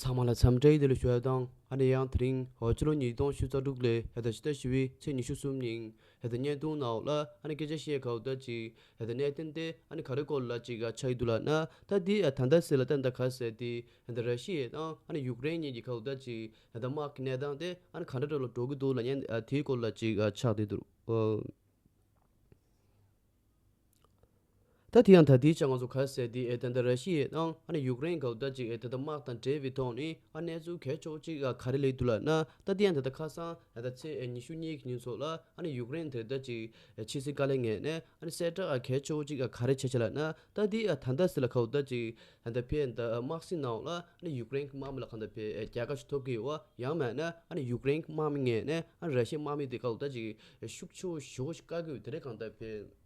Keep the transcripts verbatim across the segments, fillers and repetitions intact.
ཚང་མ་ལ་འཚམས་འདྲི་བདེ་ལེགས་ཞུ་ཡ་དང་། ཨ་ནི་ཡང་དེ་རིང་ཕྱི་ལོ་ཉིས་སྟོང་ཆིག་བརྒྱ་རྩ་དྲུག་ལོའི་ཕྱི་ཟླ་བཞི་པའི་ཚེས་ཉི་ཤུ་གསུམ་ཉིན་བརྙན་ཐུང་ནང་ལ་ཨ་ནི་སྐད་ཆ་བཤད་ཁ་བརྡ་ཅིག་གནད་དོན་དེ་ཨ་ནི་ག་རེ་སྐོར་ལ་ཅིག་ཆགས་ཀྱི་འདུག་ལབ་ན། ད་དེ་ད་ལྟ་ཟེར་ལ་ད་ད་ག་ཟེར་དེ་ད་ར་ཤི་ཡ་དང་ཨ་ནི་ཡུཀ་རེན་གཉིས་ཀྱི་ཁ་བརྡ་ཅིག་ད་དམག་གི་གནས་སྟངས་དེ་ཨ་ནི་ག་འདྲ་འདྲ་ལ་འགྲོ་གི་འདུག་ལབ་མཁན་དེའི་སྐོར་ལ་ཅིག་ཆགས་བསྡད་འདུག་ད་དེ་ཡང་ད་དེའི་ཆ་ང་ཚོ་ག་ཟེར་དེ་ཨེ་ད་ལྟ་ར་ཤི་ཡ་དང་ཨ་ནི་ཡུཀ་རེན་ག་བརྡ་ཅིག་ཨེ་ད་ལྟ་དམག་དང་འབྲེལ་བའི་ཐོག་ནས་ཨ་གནས་ཚུལ་གལ་ཆེ་བོ་ཅིག་ག་རེ་སླེབས་འདུག་ལབ་ན། ད་དེ་ཡང་ད་ལྟ་ཁ་སང་ད་ཚེས་ཉི་ཤུ་གཉིས་ཀྱི་ཉིན་ཚོ་ལ་ཨ་ནི་ཡུཀ་རེན་དེ་ད་ཅིག་ཕྱི་སྲིད་བཀའ་བློན་ངོས་ནས་ཨ་ནི་གསལ་བསྒྲགས་གལ་ཆེ་བོ་ཅིག་ག་རེ་བྱས་བྱས་ལབ་ན། ད་དེ་ད་ལྟ་ཟེར་ལ་ག་བརྡ་ཅིག་ད་ལྟ་ཕའི་ད་དམག་སྲིད་ནང་ལ་ཨ་ནི་ཡུཀ་རེན་གྱི་དམག་མི་ལ་གང་ལྟར་ཕའི་རྒྱལ་ཁ་ཞིག་ཐོབ་ཀྱི་ཡོད་པ། ཡང་མིན་ན་ཨ་ནི་ཡུཀ་རེན་གྱི་དམག་མི་ངོས་ནས་ཨ་ནི་ར་ཤི་ཡའི་དམག་མི་དེ་ག་བརྡ་ཅིག་ཤུགས་ཆེ་བོ་ཞེ་པོ་ཞིག་བཀག་གི་ཡོད། དེ་འདྲ་གང་ལྟར་ཕའི་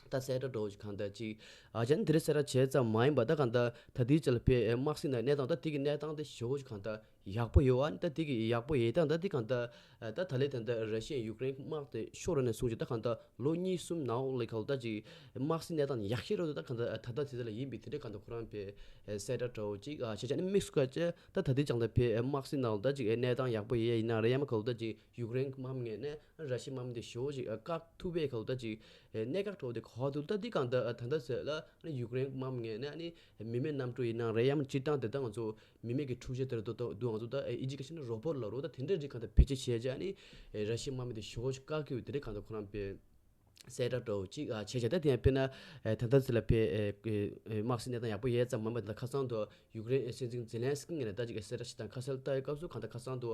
ད་གསལ་བསྒྲགས་འདྲ་བོ་ཞིག་གང་ལྟར་ཅིག་ཨ་ཅག་ནི་དེ་རིང་གསལ་བསྒྲགས་བྱས་ཙམ་མ་ཡིན་པ། ད་གང་ལྟར་ད་ལྟའི་ཆ་ལ་ཕའི་དམག་སྲིད་ནང་གནས་སྟངས་ད་དེ་གི་གནས་སྟངས་དེ་ཞེ་པོ་ཞིག་གང་ལྟར་ཡག་པོ་ཡོད་པ། ད་དེ་གི་ཡག་པོ་ཡོད་སྟངས་ད་དེ་གང་ལྟར་ད་ད་ལས་ད་ལྟ་ར་ཤི་ཡ་ཡུཀ་རེན་དམག་དེ་ཤོར་ནས་བཟུང་ཅིག་ད་གང་ལྟར་ལོ་གཉིས་གསུམ་ནང་ལ་གང་ལྟར་ཅིག་དམག་སྲིད་གནས་སྟངས་ཡག་ཤོས་རེད། ད་གང་ལྟར་ད་ལྟ་དེ་ཚོ་ལ་ཡིན་པའི་དེ་འདྲའི་གང་ལྟར་ཁོ་རང་ཕའི་གསལ་བསྒྲགས་འདྲ་བོ་ཅིག་བྱས་བྱས་ནས་དམིགས་སུ་བཀར་བྱས། ད་ད་ལྟའི་ཆ་ལ་ཕའི་དམག་སྲིད་ནང་ལ་ད་ཅིག་གནས་སྟངས་ཡག་པོ་ཡོད་ཡིན་ན་རེད། ཡང་མིན་གང་ལྟར་ཅིག་ཡུཀ་རེན་གྱི་དམག་མི་ངོས་ནས་ར་ཤི་ཡའི་དམག་མི་དེ་ཞེ་པོ་ཅིག་བཀག་ཐུབ་པའི་གང་ལྟར་ཅིག་གནད་འགག་འདྲ་བོ་དེ་ག་པར་འདུག་ད་འདི་གང་ལྟར་ད་ལྟ་ཟེར་ལ་ཡུཀ་རེན་དམག་མི་ངོས་ནས་ཨ་ནི་མི་མེད་གནམ་གྲུ་ཡིན་ན་རེད། ཡང་སྤྱིར་བཏང་དེ་ད་ང་ཚོ་མི་མེད་ཀྱི་འཕྲུལ་ཆས་དེ་འདྲ་འདུག་ང་ཚོ་ད་ཨིན་ཇི་སྐད་བཤད་ན་རོ་བོ་ཊི་ལབ་རེད། ད་དེ་འདྲ་རིགས་གང་ལྟར་བེད་སྤྱོད་བྱས་བྱས་ཨ་ནི་ར་ཤི་ཡའི་དམག་མི་དེ་ཞེ་པོ་ཅིག་བཀག་གི་ཡོད། དེ་འདྲ་གང་ལྟར་ཁོ་རང་ཕའི་གསལ་བསྒྲགས་འདྲ་བོ་ཅིག་བྱས་བྱས། ད་དེ་ཡང་དཔེར་ན་ད་ལྟ་ཟེར་ལ་ཕའི་དམག་སྲིད་གནས་སྟངས་ཡག་པོ་ཡོད་ཙམ་མ་ཡིན་པ། ད་ཁ་སང་དུ་ཡུཀ་རེན་སྲིད་འཛིན་ཛེ་ལན་སི་ཀི་ངོས་ནས་ད་ཅིག་གསལ་བསྒྲགས་ཤིག་དང་ཁ་གསལ་ལྟ་བའི་སྐབས་སུ་གང་ལྟར་ཁ་སང་དུ་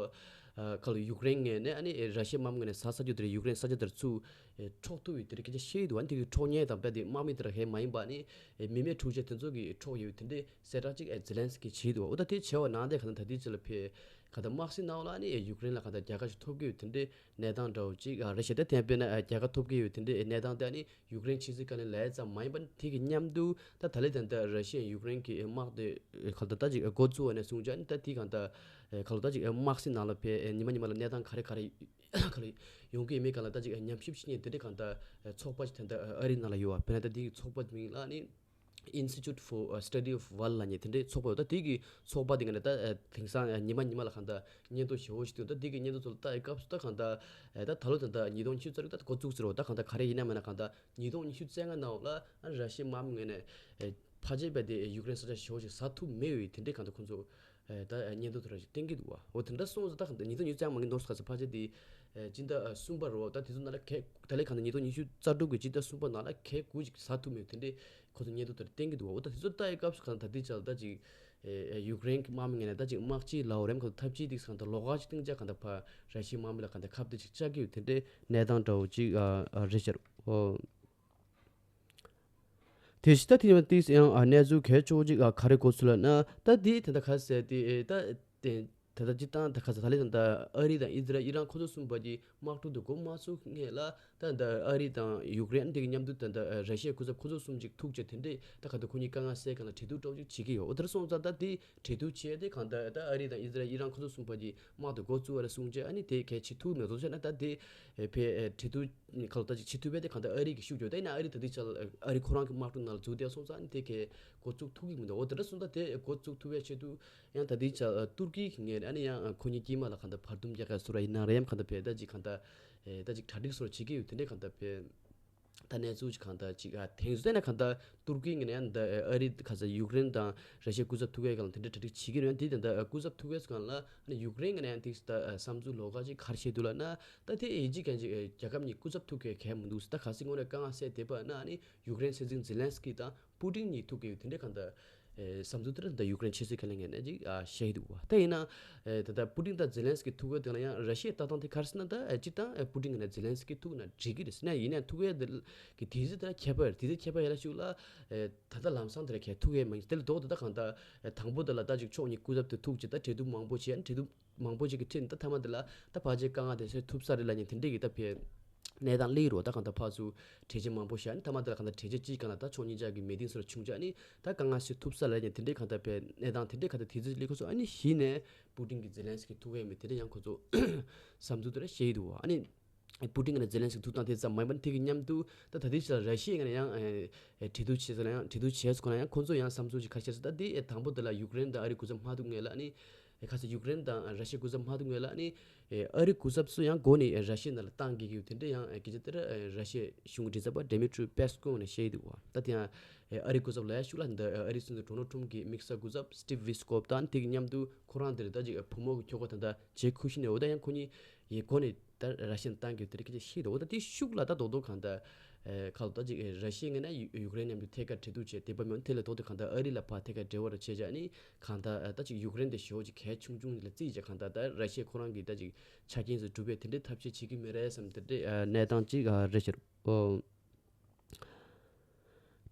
ཁ་ལོ་ཡུཀ་རེན་ངོས་ནས་ཨ་ནི་ར་ཤི་ཡའི་དམག་མི་ངོས་ནས་ཟ་ས་རྒྱུ་དེར་ཡུཀ་རེན་ས་ཆ་དེར་ཚུར་འཕྲོག་ཐུབ་པའི་དེ་འདྲའི་སྐད་ཆ་བཤད་ཡོད་འདུག་ཨ་ནི་དེ་གི་འཕྲོག་མཁན་དང་རྦད་དེ་དམག་མི་དེ་ར་གང་ཡང་མ་ཡིན་པ་ནི་མི་མེད་འཕྲུལ་ཆས་དེ་ཚོ་གིས་འཕྲོག་ཡོད། དེ་འདྲའི་གསལ་བསྒྲགས་ཅིག་ཛེ་ལན་སི་ཀི་བྱས་འདུག་འོ་ད་དེ་བྱས་པ་ནང་དེ་གང་ལྟར་ད་ལྟའི་ཆ་ལ་ཕའི་གང་ལྟར་དམག་སྲིད་ནང་ལ་ནི་ཡུཀ་རེན་ལ་གང་ལྟར་རྒྱལ་ཁ་ཞིག་ཐོབ་ཀྱི་ཡོད། དེ་འདྲའི་གནས་སྟངས་འདྲ་བོ་ཅིག་རེད་ཤག་ད་དེ་དཔེར་ན་རྒྱལ་ཁ་ཐོབ་ཀྱི་ཡོད། དེ་འདྲའི་གནས་སྟངས་དེ་ནི་ཡུཀ་རེན་ཕྱི་སྲིད་བཀའ་བློན་ལབ་ཙམ་མ་ཡིན་པར་དེ་གི་མཉམ་དུ་ད་ད་ལྟའི་ད་ལྟ་ར་ཤི་ཡ་ཡུཀ་རེན་གྱི་དམག་དེ་གང་ལྟར་ད་ཅིག་འགོ་བཙུགས་པ་ནས་བཟུང་ཅིག་ནི་ད་དེ་གང་ལྟར་གང་ལྟར་ད་ཅིག་དམག་སྲིད་ནང་ལ་ཕའི་ཉི་མ་ཉི་མ་ལ་གནས་སྟངས་ག་རེ་ག་རེ་ག་རེ་ཡོང་གི་ཡོད་མེད་སྒང་ལ་ད་ཅིག་ཉམས་ཞིབ་བྱེད་མཁན་དེ་འདྲའི་གང་ལྟར་ཚོགས་པ་ཅིག་ད་ལྟ་ཨ་རིའི་ནང་ལ་ཡོད་པ། དཔེར་ན་ད་དེ་གི་ཚོགས་པ་མིང་ལ་ནི་Institute for Study of War ལབ་མཁན་དེ་འདྲའི་ཚོགས་པ་ཡོད། ད་དེ་གི་ཚོགས་པ་དེ་ངོས་ནས་ད་དེང་སང་ཉི་མ་ཉི་མ་ལ་གང་ལྟར་སྙན་ཐོ་ཞེ་པོ་ཞིག་འདུག་ད་དེ་གི་སྙན་ཐོ་ཚོ་ལ་ལྟ་ཡི་སྐབས་སུ་ད་གང་ལྟར་ད་ད་ལོ་ད་ལྟ་ཉིས་སྟོང་ཉི་ཤུ་རྩ་དྲུག་ད་འགོ་བཙུགས་ཟེར་རོ། ད་གང་ལྟར་ག་རེ་ཡིན་ན་མིན་ན་གང་ལྟར་ཉིས་སྟོང་ཉི་ཤུ་རྩ་ལྔ་ནང་ལ་ཨ་ར་ཤི་ཡའི་དམག་མི་ངོས་ནས་ཕལ་ཆེར་རྦད་དེ་ཡུཀ་རེན་ས་ཆ་ཞེ་པོ་ཞིག་ཟ་ཐུབ་མེད་པའི་དེ་འདྲའི་གང་ལྟར་ཁོང་ཚོ་ད་སྙན་ཐོ་དེ་འདྲ་ཞིག་བསྟན་གྱི་འདུག་བ། འོ་དེ་འདྲ་སོང་ཙང་ད་གང་ལྟར་ཉིས་སྟོང་ཉི་ཤུ་རྩ་ལྔ་མ་གི་ནོར་སུ་ག་ས་ཕལ་ཆེར་དེ་སྤྱི་ཟླ་གསུམ་པ་རེད་བ། ད་དེ་ཚོ་ནང་ལ་གས་ད་ལས་གང་ལྟར་ཉིས་སྟོང་ཉི་ཤུ་རྩ་དྲུག་གི་སྤྱི་ཟླ་གསུམ་པ་ནང་ལ་གས་དགུ་ཅིག་ཟ་ཐུབ་མེད་དེ་འདྲའི་ཁོ་ཚོ་སྙན་ཐོ་དེར་བསྟན་གྱི་འདུག་བ། འོ་ད་དེ་ཚོ་ལྟ་ཡི་སྐབས་སུ་གང་ལྟར་ད་ལྟའི་ཆར་ལ་ད་ཅིག་ཡུཀ་རེན་གྱི་དམག་མི་ངོས་ནས་ད་ཅིག་དམག་སྤྱིའི་ལའོ་རེམ་གང་ལྟར་འཐབ་ཇུས་དེ་གང་ལྟར་ལོགས་ཀ་ཅིག་བཏིང་བྱས་གང་ལྟར་ཕར་ར་ཤི་ཡའི་དམག་མི་ལ་གང་ལྟར་ཁ་གཏད་ཅིག་བཅག་གི་ཡོད། དེ་འདྲའི་གནས་སྟངས་འདྲ་བོ་ཅིག་རེད་ཤག་འོ། དེ་བཞིན་ད་དེ་ནས་ཏིས་ཡང་གནས་ཚུལ་གལ་ཆེ་བོ་ཅིག་ག་རེ་གོ་ཚུལ་ལབ་ན། ད་དེ་ད་ལྟ་ག་ཟེར་དེ་ད་དེ་ད་ལྟ་སྤྱིར་བཏང་ད་ག་ཟེར་ད་ལྟ་ད་ལྟ་ཨ་རི་དང་ཨི་ཛི་རལ་ཨི་རན་ཁོ་ཚོ་གསུམ་པ་གྱི་དམག་འཁྲུག་དེ་འགོ་མ་ཚུགས་སྔོན་ལ་ད་ལྟ་ཨ་རི་དང་ཡུཀ་རེན་དེ་གི་མཉམ་དུ་ད་ལྟ་ར་ཤི་ཡའི་སྐུ་ཚབ་ཁོ་ཚོ་གསུམ་ཅིག་ཐུག་བྱས་དེ་འདྲས་ད་ག་ད་ཁོ་གཉིས་དཀའ་ངལ་སེལ་ག་ལ་གྲོས་བསྡུར་འདྲ་བོ་ཅིག་བྱེད་ཀྱི་ཡོད། འོ་དེར་སོང་ཙང་ད་དེ་གྲོས་བསྡུར་བྱས་ཏེ་གང་ལྟར་ད་ཨ་རི་དང་ཨི་ཛི་རལ་ཨི་རན་ཁོ་ཚོ་གསུམ་པ་གྱི་དམག་དེ་འགོ་བཙུགས་པ་ལ་སོང་བྱས་ཨ་ནི་དེ་གས་བྱེད་ཐུབ་མེད་བཟོ་བྱས་ན་ད་དེ་ཕའི་གྲོས་བསྡུར་གང་ལ་ད་ཅིག་བྱེད་ཐུབ་པས། དེ་གང་ལྟར་ཨ་རི་གི་ཤུགས་རྒྱོབ་ད་ཡིན་ན་ཨ་རི་ད་ལྟའི་ཆར་ཨ་རི་ཁོ་རང་གི་དམག་འཁྲུག་ནང་ལ་འཛུལ་བསྡད་སོང་ཙང་ཨ་ནི་དེ་གས་འགོ་བཙུགས་ཐུབ་ཀྱི་མི་འདུག་འོ་དེ་འདྲ་སོང་ཙང་དེ་འགོ་བཙུགས་ཐུབ་པའི་ཆེད་དུ་ཡང་ད་ལྟའི་ཆར་ཏུར་ཀི་གི་ངོས་ནས་ཨ་ནི་ཡང་ཁོ་གཉིས་དཀྱིལ་མ་ལ་གང་ལྟར་བར་འདུམ་རྒྱག་ག་སུ་ར་ཡིན་ན་རེད། ཡང་གང་ལྟར་ཕའི་ད་ཅིག་གང་ལྟར་ད་ཅིག་གྲ་སྒྲིག་སོགས་བྱེད་ཀྱི་ཡོད། དེ་འདྲས་གང་ལྟར་ཕའི་ད་གནས་ཚུལ་ཅིག་གང་ལྟར་ཅིག་ཨ་དེང་སང་ན་གང་ལྟར་ཏུར་ཀི་ངོས་ནས་ཡང་ད་ཨ་རི་ག་ས་ཡུཀ་རེན་དང་ར་ཤི་ཡའི་སྐུ་ཚབ་ཐུག་ཡས་གང་ལ་དེ་འདྲ་གྲ་སྒྲིག་བྱེད་ཀྱི་རེད། ཡང་དེ་ད་ལྟ་སྐུ་ཚབ་ཐུག་ཡས་སུ་གང་ལ་ཨ་ནི་ཡུཀ་རེན་ངོས་ནས་ཡང་དེ་ད་བསམ་ཚུལ་ལོགས་ཀ་ཅིག་ག་རེ་བཤད་འདུག་ལབ་ན། ད་དེ་ཨེ་ཅི་གང་ཅིག་རྒྱལ་ཁབ་གཉིས་སྐུ་ཚབ་ཐུག་ཡས་གལ་མི་འདུག་ད་ག་སེ་ངོས་ནས་དཀའ་ངལ་སེལ་བསྡད་པ་ན་ཨ་ནི་ཡུཀ་རེན་སྲིད་འཛིན་ཛེ་ལན་སི་ཀི་དང་པུ་ཏིན་གཉིས་ཐུག་གི་ཡོད། དེ་འདྲའི་གང་ལྟར་ཨེ་བསམ་ཚུལ་དེ་འདྲ་ད་ཡུཀ་རེན་ཕྱི་སྲིད་བཀའ་བློན་ངོས་ནས་ཅིག་ཨ་བཤད་འདུག་བ། ད་ཡིན་ན་ཨེ་ད་ལྟ་པུ་ཏིན་དང་ཛེ་ལན་སི་ཀི་ཐུག་ཡས་དེ་ལ་ཡང་ར་ཤི་ཡའི་ལྟ་སྟངས་དེ་ག་རེ་ཟེར་ན། ད་ཨེ་སྤྱིར་བཏང་ཨེ་པུ་ཏིན་ངོས་ནས་ཛེ་ལན་སི་ཀི་ཐུག་ན་འགྲིག་གི་རེད་ཟེར་ན། ཡིན་ནའང་ཐུག་ཡས་དེ་གི་དུས་ཚོད་དེ་ལ་ཁྱད་པར་རེད། དུས་ཚོད་ཁྱད་པར་ཡོད་ལ་ཤུགས་ལ་ཨེ་ད་ལྟ་ལམ་སང་དེ་ལ་ཁྱད་ཐུག་ཡས་མ་ཡིན། དེ་ལ་ལྡོག་ཏུ་ད་གང་ལྟར་ཨེ་དང་པོ་དེ་ལ་ད་ཅིག་ཕྱོགས་གཉིས་སྐུ་ཚབ་དེ་ཐུག་བྱས་ད་གྲོས་བསྡུར་མང་པོ་བྱས། ཨ་ནི་གྲོས་བསྡུར་མང་པོ་ཅིག་གི་ཁྲིད་ནས་ད་མཐའ་མ་དེ་ལ་ད་ཕལ་ཆེར་དཀའ་ངལ་དེ་སེལ་ཐུབ་ས་རེད་ལབ་མཁན་དེ་འདྲས་ཀྱི་ད་ཕའི་གནས་སྟངས་སླེབས་རེད་བ། ད་གང་ལྟར་ཕར་ཚུར་གྲོས་ཆོད་མང་པོ་བཞག་ནས་མཐའ་མ་དེ་ལ་གང་ལྟར་གྲོས་ཆོད་གཅིག་གང་ལ་ད་ཕྱོགས་གཉིས་ཆ་གི་མི་ཏིང་སོགས་བྱུང་བྱས། ཨ་ནི་ད་དཀའ་ངལ་སེལ་ཐུབ་ས་རེད་ལབ་མཁན་དེ་འདྲས་གང་ལྟར་ཕའི་གནས་སྟངས་དེ་འདྲས་གང་ལྟར་དེ་ཚོ་སླེབས་ཁོ་ཚོ་ཨ་ནི་གཞི་ནས་པུ་ཏིན་གྱི་ཛེ་ལན་སི་ཀི་ཐུག་ཡས་མེད་དེ་འདྲས་ཡང་ཁོ་ཚོ་བསམ་ཚུལ་དེ་འདྲ་བཤད་ཀྱི་འདུག་བ། ཨ་ནི་པུ་ཏིན་ངོས་ནས་ཛེ་ལན་སི་ཀི་ཐུག་སྟངས་དེ་ཙམ་མ་ཡིན་པར་དེ་གི་མཉམ་དུ་ད་ད་ལྟའི་ཆར་ར་ཤི་ཡའི་ངོས་ནས་ཡང་ཨེ་གྲོས་བསྡུར་བྱས་ཚར་ན་ཡང་གྲོས་བསྡུར་བྱས་ཚར་ན་ཡང་ཁོ་ཚོ་ཡང་བསམ་ཚུལ་ཅིག་ག་རེ་བཤད་ཚར། ད་དེ་ཨེ་དང་པོ་དེ་ལ་ཡུཀ་རེན་དང་ཨ་རི་སྐུ་ཚབ་མ་ཐུག་སྔོན་ལ་ཨ་ནི་ ཁ་སང་ཡུཀ་རེན་དང་ར་ཤི་ཡའི་སྐུ་ཚབ་མ་ཐུག་སྔོན་ལ་ནི་ཨ་རིའི་སྐུ་ཚབ་ཚོ་ཡང་འགོ་ནས་ར་ཤི་ཡའི་ནང་ལ་བཏང་དགོས་ཀྱི་ཡོད། དེ་འདྲ་ཡང་སྐད་ཆ་དེ་ར་ར་ཤི་ཡའི་གཞུང་གི་མགྲིན་ཚབ་པ་ཌི་མི་ཊི་རི་པེ་སི་ཀོ་ནས་བཤད་ཀྱི་འདུག་བ། ད་དེ་ཡང་ཨ་རིའི་སྐུ་ཚབ་ལ་ཡང་ཤུགས་ལ་འདི་ཨ་རིའི་སྲིད་འཛིན་ཌོ་ནལ་ཊམ་གྱི་དམིགས་བསལ་སྐུ་ཚབ་སི་ཊིབ་ཝི་སི་ཀོབ་དང་དེ་གི་མཉམ་དུ་ཁོ་རང་དེར་ད་ཅིག་བུ་མོ་གི་ཁྱོ་ག་དེ་འདྲ་བྱེད་ཁུལ་ཞིག་ནས་འོ་ད་ཡང་ཁོ་གཉིས་ཡི་སྒོ་ནས་ད་ར་ཤི་ཡ་བཏང་གི་ཡོད་དེ་རེད་སྐད་ཆ་ཞིག་རེད། འོ་ད་དེ་ཤུགས་ལ་ད་རྡོག་རྡོག་གང་ལྟར་ཨེ་ཁ་ལོ་ད་ཅིག་ཨེ་ར་ཤི་ཡ་ངོས་ནས་ཡུ་ཡུཀ་རེན་མཉམ་དུ་ཐད་ཀར་འབྲེལ་གཏུག་བྱས་དེ་པ་མིན་དེ་ལས་ལྡོག་སྟེ་གང་ལྟར་ཨ་རི་ལ་ཕར་ཐད་ཀར་འབྲེལ་བ་ར་བྱས་བྱས་ཨ་ནི་གང་ལྟར་ཨ་ད་ཅིག་ཡུཀ་རེན་དེ་ཞེ་པོ་ཅིག་གལ་ཆུང་ཆུང་ལ་བརྩིས་བྱས་གང་ལྟར་ད་ར་ཤི་ཡ་ཁོ་རང་གི་ད་ཅིག་ཆ་རྐྱེན་ཚོ་གྲུབ་པའི་དེ་འདྲའི་ཐབས་ཤེས་བྱེད་ཀྱི་མི་རེད་བསམ་དེ་འདྲའི་ཨ་གནས་སྟངས་ཅིག་ཨ་རེད་ཤག་ཨོ།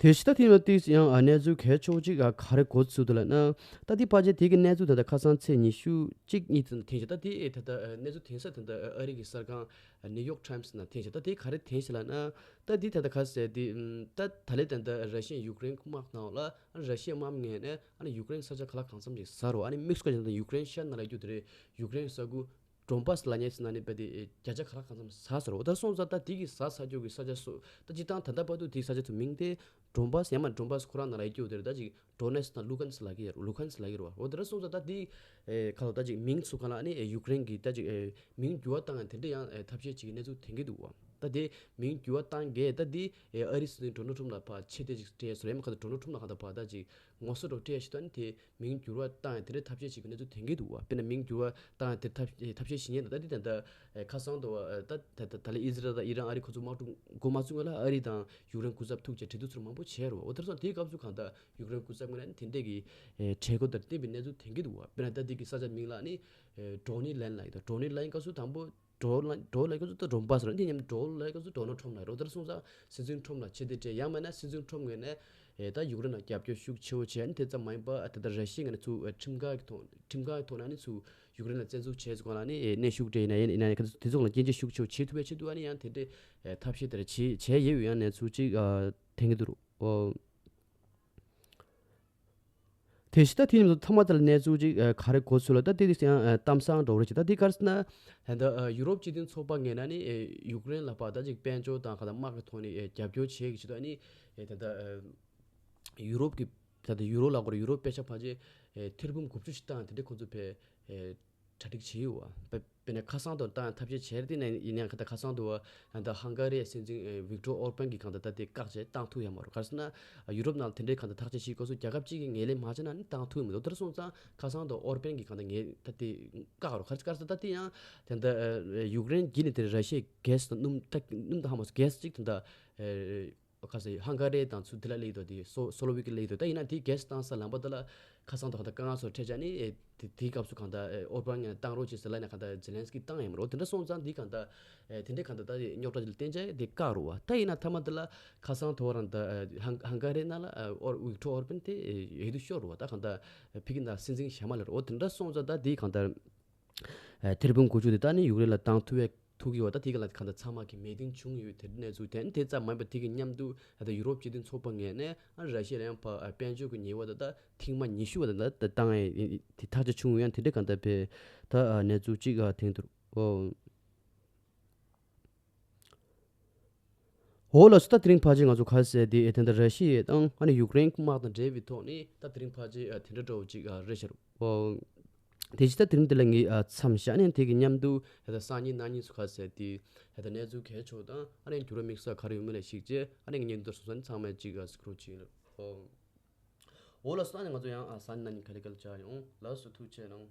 དེ་ཕྱི་ད་ཐེངས་ལ་ཏིས་ཡང་ཨ་གནས་ཚུལ་གལ་ཆེ་བོ་གཅིག་ཨ་ག་རེ་གོ་ཚུལ་འདུག་ལབ་ན། ད་དེ་ཕལ་ཆེར་དེ་གི་གནས་ཚུལ་ད་ལྟ་ཁ་སང་ཚེས་ཉི་ཤུ་གཅིག་གཉིས་ཙམ་ཐེངས་ཤིག་ད་དེ་ཨེ་ད་ལྟ་ཨ་གནས་ཚུལ་ཐོན་ས་ད་ལྟ་ཨ་རི་གི་གསར་ཁང་ཨ་ནིའུ་ཡོག་ཊའིམ་སི་ནང་ཐེངས་ཤིག་ད་དེ་ག་རེ་ཐེངས་ཤིག་ལབ་ན། ད་དེ་ད་ལྟ་ག་ཟེར་དེ་ཨམ་ད་ད་ལས་ད་ལྟ་ར་ཤི་ཡ་ཡུཀ་རེན་དམག་ནང་ལ་ཨ་ར་ཤི་ཡ་དམག་མི་ངོས་ནས་ཨ་ནི་ཡུཀ་རེན་ས་ཆ་ག་ལ་གང་འཚམ་ཞིག་ཟ་རོ་ཨ་ནི་དམིགས་སུ་བཀར་བྱས་ད་ཡུཀ་རེན་ཤར་ནང་ལ་རྒྱུ་དེ་རེད། ཡུཀ་རེན་ས་ཁུལ་ཌོན་བྷ་སི་ལབ་མཁན་ཟེར་ན་ནི་དཔེ་དེ་བརྒྱ་ཆ་ག་ལ་གང་འཚམ་ཟ་ཟེར་རོ། ད་སོང་ཙང་ད་དེ་གི་ཟ་ཟ་རྒྱུ་གི་ས་ཆ་སོ་ད་སྤྱིར་བཏང་ད་ལྟ་བར་དུ་དེ་ས་ཆ་ཚོ་མིང་དེ་ཌོན་བྷ་སི་ཡང་མ་ཌོན་བྷ་སི་ཁོ་རང་ནང་ལ་ཡོད་རྒྱུ་དེ་རེད། ད་ཅིག་ཌོ་ནེ་སི་དང་ལུ་ཧན་སི་ལབ་ཀྱི་ཡོད་རེད། ལུ་ཧན་སི་ལབ་ཀྱི་རེད་བ། འོ་དེ་འདྲ་སོང་ཙང་ད་དེ་ཨེ་ཁ་ལོ་ད་ཅིག་མིང་ཚུ་ག་ལ་ནི་ཨེ་ཡུཀ་རེན་གི་ད་ཅིག་ཨེ་མིང་འགྱུར་བ་བཏང་ཡང་དེ་འདྲ་ཡང་ཨེ་ཐབས་ཤེས་ཅིག་གི་གནས་ཚུལ་ཐོན་གྱི་འདུག་བ། ད་དེ་མིང་འགྱུར་བ་བཏང་གས་ད་དེ་ཨེ་ཨ་རི་སྲིད་འཛིན་ཌོ་ནལ་ཊམ་ལ་ཕར་ཆེ་བསྟོད་ཅིག་སྤྲད་སོང་། ཡང་མ་ཁ་ད་ཌོ་ནལ་ཊམ་ལ་ག་ད་ཕར་ད་ཅིག་ངོ་སོ་འདྲ་སྤྲད་ཡ་ཞིག་ད་ནི་དེ་མིང་འགྱུར་བ་བཏང་ཡང་དེ་འདྲའི་ཐབས་ཤེས་ཤིག་གི་གནས་ཚུལ་ཐོན་གྱི་འདུག་བ། དཔེར་ན་མིང་འགྱུར་བ་བཏང་ཡང་དེ་ཐབས་ཐབས་ཤེས་ཤིག་ཉན་ད་ད་དེ་ད་ད་ཁ་སང་དུ་བ་ད་ད་ད་ད་ལ་ཨི་ཟི་རལ་དང་ཨི་རན་ཨ་རི་ཁོ་ཚོ་དམག་འཁྲུག་འགོ་མ་ཚུགས་སྔོན་ལ་ཨ་རི་དང་ཡུཀ་རེན་སྐུ་ཚབ་ཐུག་བྱས་གྲོས་བསྡུར་ཚུར་མང་པོ་བྱས་རོ། འོ་དེར་སོང་དེའི་སྐབས་སུ་གང་ལྟར་ཡུཀ་རེན་སྐུ་ཚབ་ངོས་ནས་དེ་འདྲས་ཀྱི་གྲོས་འགོ་དང་བསྟུན་པའི་གནས་ཚུལ་ཐོན་གྱི་འདུག་བ། དཔེར་ན་ད་དེ་གི་ས་ཆ་མིང་ལ་ནི་ཌོ་ནི་ལན་ལ་ཡིན་ད་ཌོ་ནི་ལན་སྐབས་སུ་དང་པོ། ཌོ་ལ་ཌོ་ལ་ཀ་ཚོ་ད་ཌོན་བྷ་སི་རེད། འདི་མཉམ་ཌོ་ལ་ཀ་ཚོ་ཌོ་ནལ་ཊམ་ལ་རེད། དེར་སོང་ཙང་སྲིད་འཛིན་ཊམ་ལ་ཆེ་བསྟོད་སྤྲད་ཡང་མིན་ན་སྲིད་འཛིན་ཊམ་ངོས་ནས་ཨེ་ད་ཡུཀ་རེན་ལ་རྒྱབ་སྐྱོར་ཤུགས་ཆེ་བོ་བྱས་ནས་དེ་ཙམ་མ་ཡིན་པ་ཨ་དེ་ལྟར་ར་ཤི་ཡ་ངོས་ནས་ཚུར་ཨེ་ཁྲིམས་འགལ་གྱི་ཐོག་ཁྲིམས་འགལ་གྱི་ཐོག་ནས་ནི་ཚུར་ཡུཀ་རེན་ལ་བཙན་འཛུལ་བྱས་ཚུལ་སྒང་ལ་ནི་ཨེ་གནོན་ཤུགས་སྤྲད་ཡིན་ན་ཡིན་ཡིན་ན་ཡང་ཁ་ཚོ་དེ་ཚོ་ལ་སྐྱོན་བརྗོད་ཤུགས་ཆེ་བོ་བྱེད་ཐུབ་པའི་ཆེད་དུ་ཨ་ནི་ཡང་དེ་འདྲའི་ཨེ་ཐབས་ཤེས་དེ་འདྲ་བྱེད་བྱས་ཡོད་ཡང་གནས་ཚུལ་ཅིག་ཨ་ཐོན་གྱི་འདུག་རོ། དེ་བཞིན་ད་དེ་ནས་མཐའ་མ་དེ་ལ་གནས་ཚུལ་ཅིག་ཨ་ག་རེ་གོ་ཚུལ་ལ་ད་དེ་དེ་ཡང་ཨ་གཏམ་བཟང་འགྲོ་རེད་ཅིག་ད་དེ་ག་རེ་ཟེར་ན་ད་ཨ་ཡུ་རོབ་སྤྱི་མཐུན་ཚོགས་པ་ངོས་ནས་ནི་ཨེ་ཡུཀ་རེན་ལ་ཕར་ད་ཅིག་དཔལ་འབྱོར་དང་ག་ད་དམག་གི་ཐོག་ནས་ཨེ་རྒྱབ་སྐྱོར་བྱེད་ཀྱི་ཆེད་དུ་ཨ་ནི་ཨེ་ད་ད་ཨ་ཡུ་རོབ་ཀྱི་ད་ད་ཡུ་རོ་ལ་གོ་རེ་ཡུ་རོབ་པེ་ཤ་ཕལ་ཆེར་ཨེ་ཐེར་འབུམ་དགུ་བཅུ་ཞིག་བཏང་དེ་འདྲ་ཁོང་ཚོ་ཕར་ཨེ་གྲ་སྒྲིག་བྱས་ཡོད་བ། དཔེ་དཔེར་ན་ཁ་སང་དུ་བཏང་ཐབས་ཤེས་བྱས་དེ་ནས་ཡིན་ཡང་ཁ་ད་ཁ་སང་དུ་བ་ད་ཧང་ག་རི་སྲིད་འཛིན་ཨེ་ཝིག་ཏོར་ཨོར་པན་གྱིས་གང་ལྟར་ད་དེ་བཀག་བྱས་བཏང་ཐུབ་ཡ་མ་རེད། ག་རེ་ཟེར་ན་ཡུ་རོབ་ནང་དེ་འདྲའི་གང་ལྟར་ཐག་གཅོད་བྱེད་དགོས་སུ་རྒྱལ་ཁབ་གཅིག་གིས་ངོས་ལེན་མ་བྱས་ན་ནི་བཏང་ཐུབ་མི་འདུག་དེར་སོང་ཙང་ཁ་སང་དུ་ཨོར་པན་གྱིས་གང་ལྟར་ངས་ད་དེ་བཀག་རོགས་ག་རེ་ཟེར་ན་ད་དེ་ཡང་དེ་འདྲ་ཡུཀ་རེན་བརྒྱུད་ནས་དེར་ར་ཤི་ཡའི་གྷེ་སི་དང་སྣུམ་ད་སྣུམ་དང་ཧ་མ་སོ་གྷེ་སི་གཅིག་དེ་འདྲ་ཨེ་ག་ཟེར་ཧང་ག་རི་དང་ཚུར་དེ་ལ་སླེབས་འདུག་དེ་སོ་སོ་ལོ་ཝི་ཀི་སླེབས་འདུག་ད་ཡིན་ན་དེ་གྷེ་སི་བཏང་ས་ལམ་པ་དེ་ལ་ཁ་སང་དུ་ཧ་ད་དཀའ་ངལ་སོགས་འཕྲད་བྱས་ནི་ཨེ་དེ་དེའི་སྐབས་སུ་གང་ལྟར་ཨེ་ཨོར་པན་ངས་བཏང་རོགས་བྱེད་ཟེར་ལབ་ནས་གང་ལྟར་ཛེ་ལན་སི་ཀི་བཏང་ཡོད་མ་རེད། དེ་འདྲ་སོང་ཙང་དེ་གང་ལྟར་ཨེ་དེ་འདྲའི་གང་ལྟར་ད་རྙོག་དྲ་ཅིག་ལ་བརྟེན་བྱས་དེ་བཀག་རོགས་བ། ད་ཡིན་ན་མཐའ་མ་དེ་ལ་ཁ་སང་དུ་རང་ད་ཨེ་ཧང་ཧང་ག་རི་ནང་ལ་ཨེ་ཨོར་ཝིག་ཏོར་ཨོར་པན་དེ་ཨེ་ཡོད་དུ་ཤོར་རོགས་བ། ད་གང་ལྟར་ཨེ་ཕ་གི་ནང་སྲིད་འཛིན་ཞྭ་དམར་ལ་རོགས་དེ་འདྲ་སོང་ཙང་ད་དེ་གང་ལྟར། ཨ་ཐེར་འབུམ་དགུ་བཅུ་དེ་ད་ནི་ཡུཀ་རེན་ལ་བཏང་ཐུབ་པའི་ཐུག་གི་ཡོད། ད་དེ་ག་ལ་གང་ལྟར་ཚང་མ་གི་མོས་མཐུན་བྱུང་ཡོད། དེ་གནས་ཚུལ་དེ་དེ་ཙམ་མ་ཡིན་པ་དེ་གི་མཉམ་དུ་ད་ལྟ་ཡུ་རོབ་སྤྱི་མཐུན་ཚོགས་པ་ངོས་ནས་ཨ་ར་ཤི་ཡ་ལ་ཡང་ཕར་ཨ་དཔལ་འབྱོར་གྱི་ཉེས་པ་ད་ལྟ་ཐེངས་མ་ཉི་ཤུ་བ་ད་ལྟ་བཏང་ཡས་དེ་ཐག་གཅོད་བྱུང་ཡོད། ཡང་དེ་འདྲ་གང་ལྟར་བས་ད་ཨ་གནས་ཚུལ་གཅིག་ཨ་ཐོན་འདུག་ཨོ། འོ་ལགས་སོ། ད་དེ་རིང་ཕལ་ཆེར་ང་ཚོ་ག་རེ་ཟེར་དེ་ཨེ་ད་ལྟ་ར་ཤི་ཡ་དང་ཨ་ནི་ཡུཀ་རེན་དམག་དང་འབྲེལ་བའི་ཐོག་ནས་ད་དེ་རིང་ཕལ་ཆེར་ཨ་དེ་འདྲ་འདྲ་བོ་ཅིག་ཨ་རེད་ཤག་ཨོ། དེ་བཞིན་ད་དེ་རིང་འདི་ལ་ངས་ཨ་མཚམས་བཞག་ནས་དེ་གི་མཉམ་དུ་ད་ལྟ་སང་ཉིན་གནངས་ཉིན་སུ་ག་རེ་ཟེར་དེ་ད་ལྟ་གནས་ཚུལ་གལ་ཆེ་བ་དང་ཨ་ནི་འགྱུར་བ་དམིགས་བསལ་ག་རེ་ཡོད་མེད་ལ་གཞིགས་བྱས་ཨ་ནི་ངས་བརྙན་ཐུང་འདི་སོང་ཙང་ཚང་མས་ཅིག་ཨ་གཟིགས་རོགས་བྱེད་ལ། ཨོ། འོ་ལགས་སོ། ད་ནི་ང་ཚོ་ཡང་ཨ་སང་ཉིན་གནངས་ཉིན་ག་ལེ་ག་ལེ་བཅར་ཡོང་། ལགས་སོ། ཐུགས་རྗེ་གནང་།